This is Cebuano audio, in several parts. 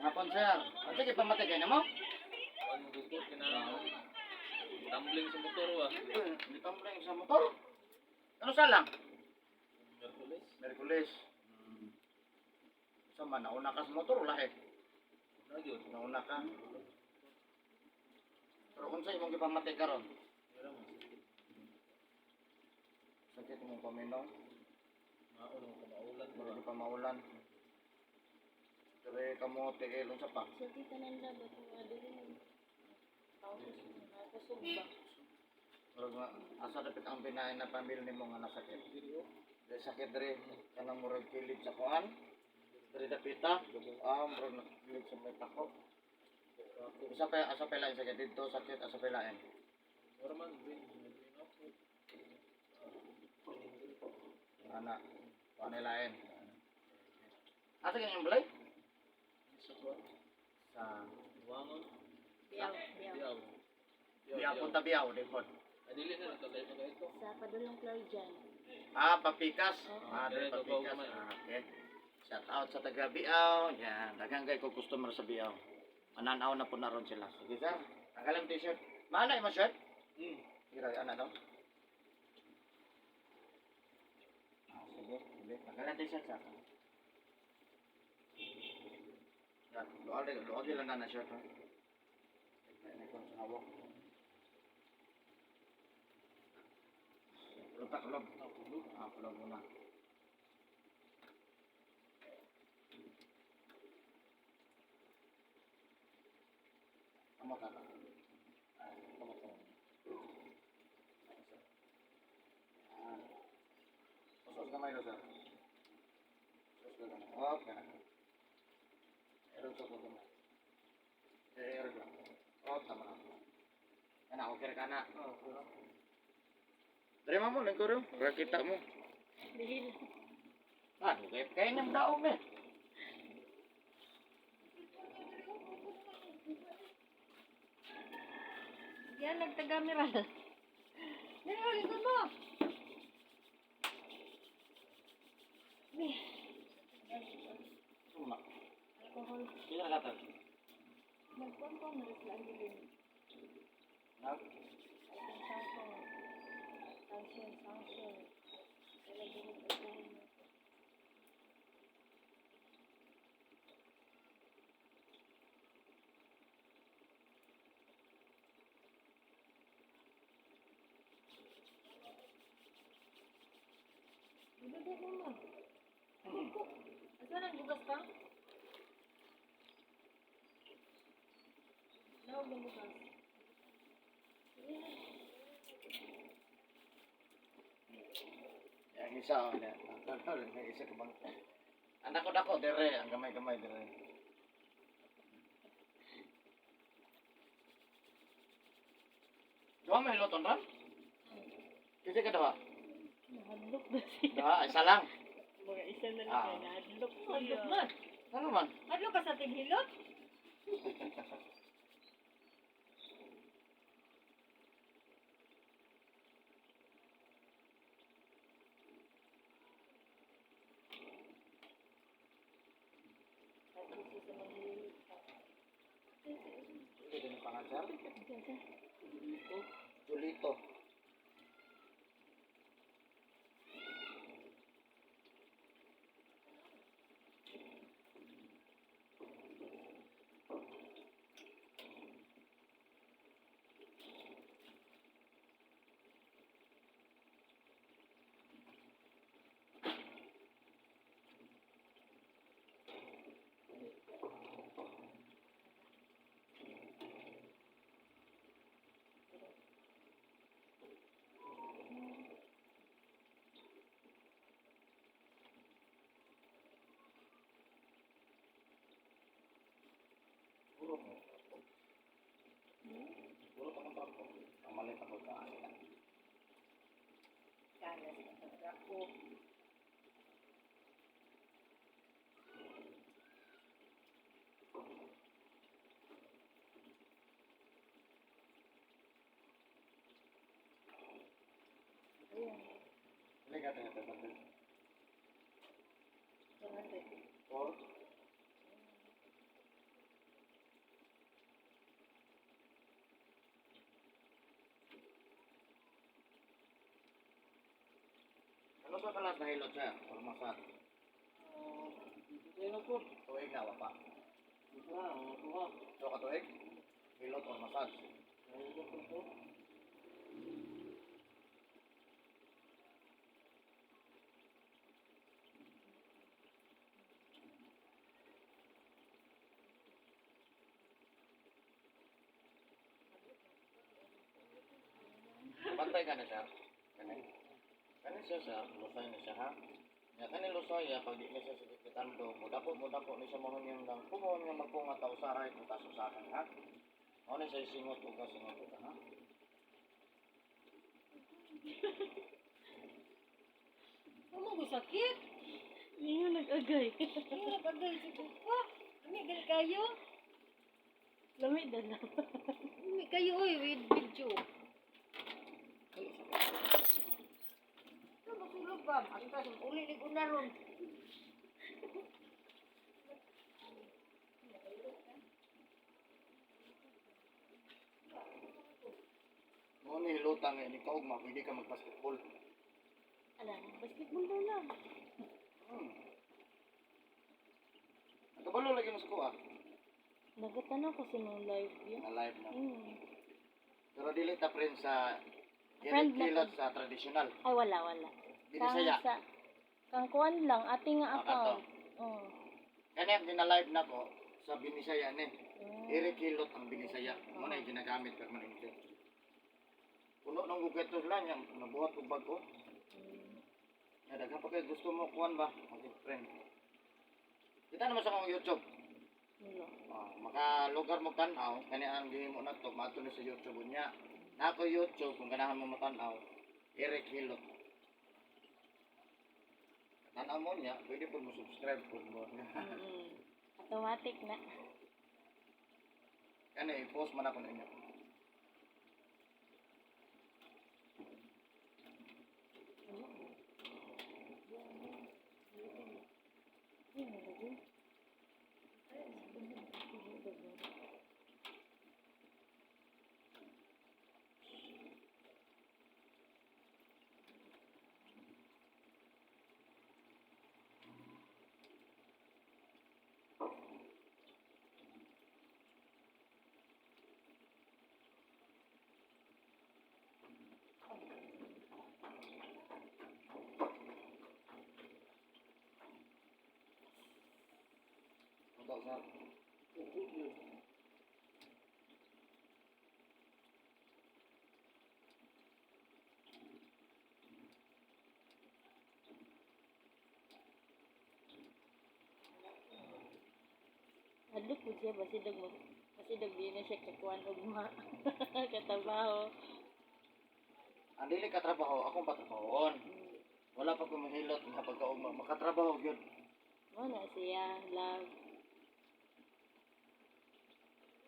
Hapon, sir. O, sige, pamatay kayo na mo. Ano gusto kinahanglan tumbling sa motor wa. Hindi tumbling sa motor. Ano sa lang? Merkulis. Merkulis. Sa man, nauna ka sa motor, lahi. Na gyud. Nauna ka. Pero kung sa imong gipamatay karon, Wala mo sakit. sakit mong paminaw, Maon mo maulan ba. murag pa maulan. Dire kamo tiil unsa pa? Sa tita nanda ba kung dili mo kusog ba? Murag nga, asa dapit ang binahin na pamilya nimo nga nasakit. Dili oh. Dire sakit dire kanang murag kilid sa kuan. Dire dapita, murag nakilid sa may tako. Isa pa asa pa lain sakit dito, sakit asa pa lain. Wala man green green up. Ana, kuan lain. Asa kanyang balay? Sa kuan. Sa Wangon. Biyaw, biyaw. Biyaw. Biyaw punta Biyaw, di pod. Ay dili na natulay na ito. Sa padulong Claudian. Ah, papikas. Oo. Ah, dre Dire, Davao papikas. naman. Ah, okay. Shout out sa taga Biaw. Yan, daghang kay ko customer sa Biaw. Mananaw na po na ron sila. Sige, sir. Tanggal ang t-shirt. Maana imo shirt? Sige, ana daw. Ah, sige, sige. Tanggal ang t-shirt, sir. Yan, luag luag lang na na shirt. Ha? Ay, ko sa hawak. Lutak, log. Ah, kulog muna. Kamot na. Kamot ka. Ah. Usos gamay do, sir. Usos gamay. Okay na. Erog sa gamay. Eh, erog lang. Oh, tama na. Kana, okay ra ka na. Dre mo, lingkor yun. Para kita mo. Dihil. Ah, okay. Kaya niyang daog eh. Yan, nagtagamira. Dili, likod mo. Suma. Alcohol. Kaya na katag. Nagkuhan ko, meron sila ang dilin. Nag? Sanction. Sanction, sanction. Talaga nag-alcohol na. Ibigay mo mo. Asa nang bugas pa? Lawag ng bugas. Yang isa, oh. Yan. Ang isa ka bang. Anak ko dako, dire. Ang gamay-gamay, dire. Duha may luton ran? Kasi ka duha? Nahadlok ba siya? Duha, isa lang. Mga isa na lang kay nahadlok. Hadlok man. Ano man? Hadlok ka sa tighilot? Hindi din ang pangalan, sir. Julito. Puro mo. Puro pa kang trako. Ang malit ako ka. Kanas na talaga ako. Ayan, Halika tayo, tayo. 400. Four. Usa ka last na hilot, sir. Or massage. Kaya po. Tuig na, wa pa. Duha, o duha. So ka tuig? Hilot or massage. Ay, ko po. Bantay ka na, sir. Kani. Kani siya, sir. Lusay na siya, ha? Ya, kani lusay, ya, pag di na siya sige kitando, mudako ni siya mahon yung lang. Kumuhon nga magpunga ta usahay, kung usahan, ha? Mao na siya singot o ka, singot o ka, ha? Ano ko sakit? Hindi nag-agay. Ano nagagay si Kupa? Ano gali kayo? Lamig na lang. Ano kayo oy with video. Ito masulog ba? Ang tas uli ni Gunaron. Mao ni hilutang ni kaugma, pwede ka mag-basketball. Alam, basketball daw lang. Nagkabalo lagi mo sa kuha. Nagatanaw kasi nung live yun. Na live na. Pero dili ta friend sa Friend na hilot sa traditional. Ay, wala, wala. Binisaya. Kang sa, kang kuwan lang, ating nga Ah, account. Oo. Kani ang gina-live na ko sa Binisaya ni. Mm. Eric Hilot ang Binisaya. Mo na yung ginagamit permanente. Puno ng gugeto lang yan. Nabuhat og bag-o. Ya, daghan pa kayo gusto mo kuan ba? Mag-friend. Kita naman sa akong YouTube. Wala. Ah, makalugar mo tan-aw, kani ang gihimo na to, mato ni sa YouTube niya. Na ako YouTube kung ganahan mo matan-aw, Eric Hilot. Tan-aw mo niya, pwede po mo subscribe po mo. Automatic na. Kani i-post man ako ninyo. Ito, sir. Hadlok po siya, basidag mo. Basidag di na siya kakuan og ma. Katabaho. Ang dili ka trabaho, akong patrabahoon. Wala pa ko mahilot nga pagkaugma, makatrabaho gyud. Mo na siya, love.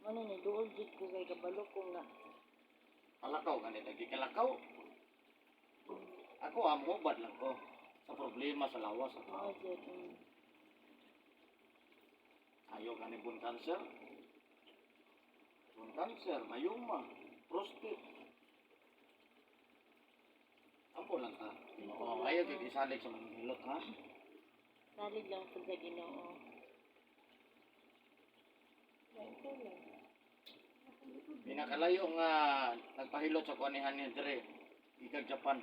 Mo na ni duol jud ko kay kabalo ko nga. Kalakaw gani lagi kalakaw. Ako am hubad lang ko sa problema sa lawas ako. Mao jud. Ayo gani bone cancer. Bone cancer, mayoma, prostate. Ampo lang ta. Oo, ayaw gyud isalig sa mga hilot ha. Salig lang pud sa Ginoo. Ikaw lang. Pinakalayo nga nagpahilot sa kuanihan ni Dre, gikan Japan.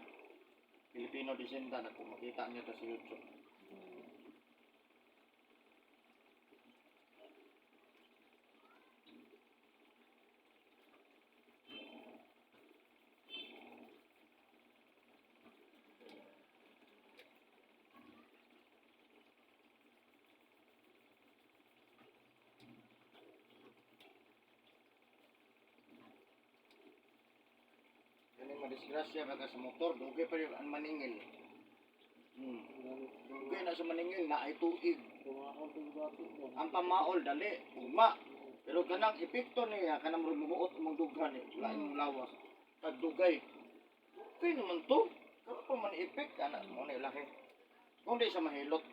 Filipino descendant ako makita niyo to sa YouTube. Kani madisgrasya ba ka sa motor, dugay pa yun ang maningil. Dugay na sa maningil na ay tuig. Ang pamaol dali, ugma. Pero kanang epekto niya kanang murag muhuot ang dughan ni, wala imong lawas. Kag dugay. Okay naman to. Karon pa man epek ana mo na ilahi. Kung di sa mahilot.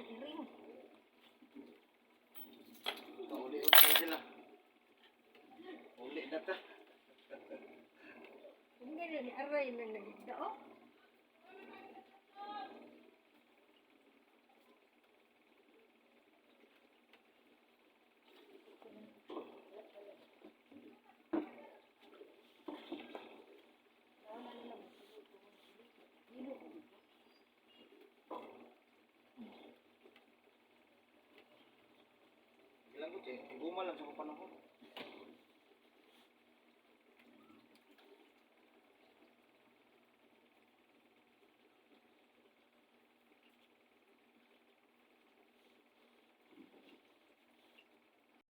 Iring. Kauli-uli sila. Uli na ta. Hindi na ni aray na nagigda oh. Ilang ko, eh. Guma lang sa panahon.